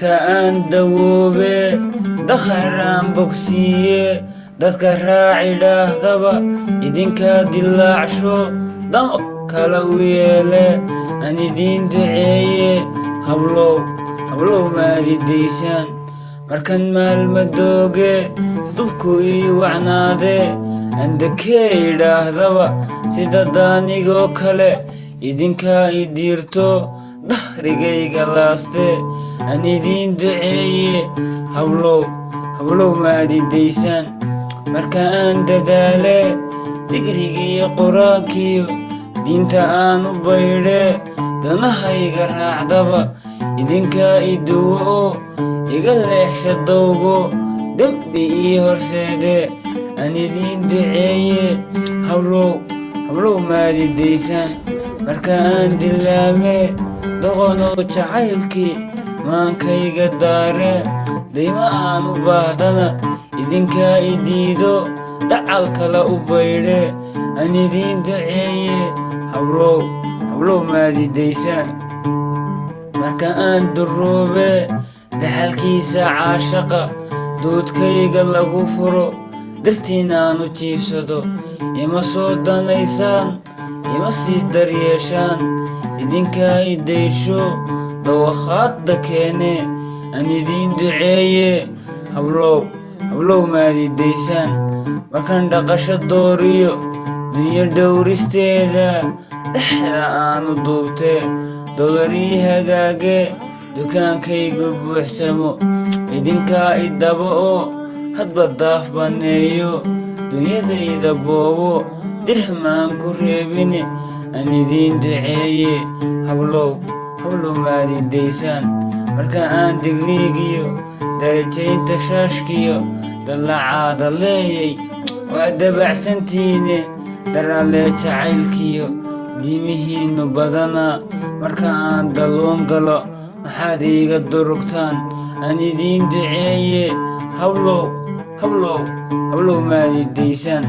Marka aan dawoobe, dakhar aan bogsiiye, dadka raaci dhaahdaba, idinkaa dilaacsho dam kale u yeele, aan idiin duceeye. Hablow, hablow, maadidaysaan? Markaan maalmadooge, dubku ii wacnaadee, andakee idhaahdaba, sida daanigoo kale idinkaa i diirto, dahrigayga laaste, aan idiin duceeye. Hablow, hablow, maadidaysaan? Marka aan dadaalee, digrigiiyo qur-aankiyo diinta aan u baydhee, danahayga raacdaba, idinkaa i duwo oo iga leexsha dowgo, dembi ii horseedee, aan idiin duceeye. Hablow, hablow, maadidaysaan? Marka aan dilaamee, doqonow jacaylkii maankayga daaree, dayma aan u baahdana, idinkaa i diido, dhacal kale u baydhee, aan idiin duceeye. Hablow, hablow, maadidaysaan? Marka aan duroobee, dhaxalkiisa caashaqa duudkayga lagu furo, dartiin aan u jiibsado, ima soo danaysaan, ima sii daryeeshaan, idinkaa i dayrsho, dawakhaadda keenee, aan idiin duceeye. Hablow, hablow, maadidaysaan? Markaan dhaqasho dooriyo dunyo dhowristeeda, dhexda aanu duubtee, dolarii hagaagee, dukaankaygu buuxsamo, idinkaa i dabo oo hadba daaf banneeyo, dunyadayda boobo, dirham aan ku reebine, aan idiin duceeye. Hablow, hablow, maadidaysaan? Marka aan digriigiyo darajaynta shaashkiyo dallacaada leeyay, waa dabacsantiine, darallee jacaylkiyo diimihiinnu badanaa. Marka aan dalloon galo, maxaad iiga durugtaan? Aan idiin duceeye. Hablow, hablow, hablow, maadidaysaan?